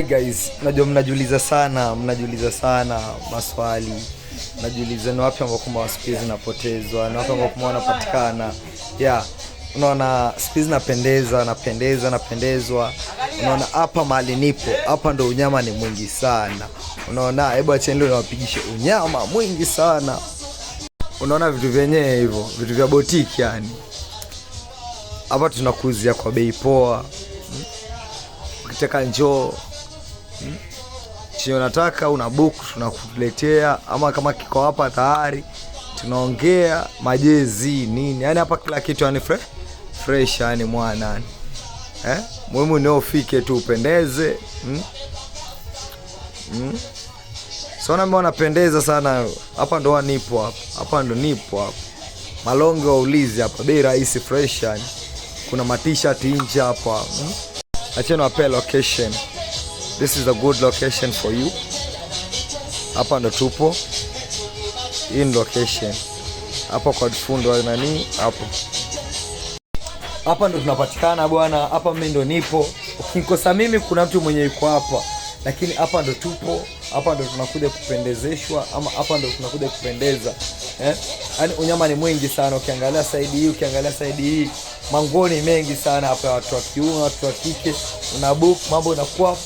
Guys, najua mnajiuliza sana maswali, mnajiuliza ni wapi ambako siku hizi napotezwa, ni wapi ambako wanapatikana. Yeah, unaona siku hizi napendeza, napendeza, napendezwa. Unaona hapa mahali nipo, hapa ndo unyama ni mwingi sana. Unaona, hebu acheni leo niwapigishe unyama mwingi sana. Unaona vitu vyenyewe hivyo, vitu vya boutique yani. Hapa tunakuuzia kwa bei poa. Ukitaka njoo chenye unataka una book tunakuletea, ama kama kiko hapa tayari tunaongea majezi nini, yani hapa kila kitu yani fresh yani mwana yani. Eh, muhimu ni ufike tu upendeze. So na wanapendeza sana hapa, ndo nipo hapa, hapa ndo nipo hapa Malonge waulizi hapa, bei rahisi fresh yani. Kuna ma t-shirt nje hapa. Acheni wape location. This is a good location for you. Hapa ndo tupo. Hii ni location. Hapa kwa fundo wa nani hapo. Hapa ndo tunapatikana bwana. Hapa mimi ndo nipo. Ukinikosa mimi kuna mtu mwenye yuko hapa. Lakini hapa ndo tupo. Hapa ndo tunakuja kupendezeshwa ama hapa ndo tunakuja kupendeza. Eh? Yaani unyama ni mwingi sana ukiangalia side hii, ukiangalia side hii, manguo ni mengi sana hapa, watu wa kiume, watu wa kike, una book mambo inakuwa.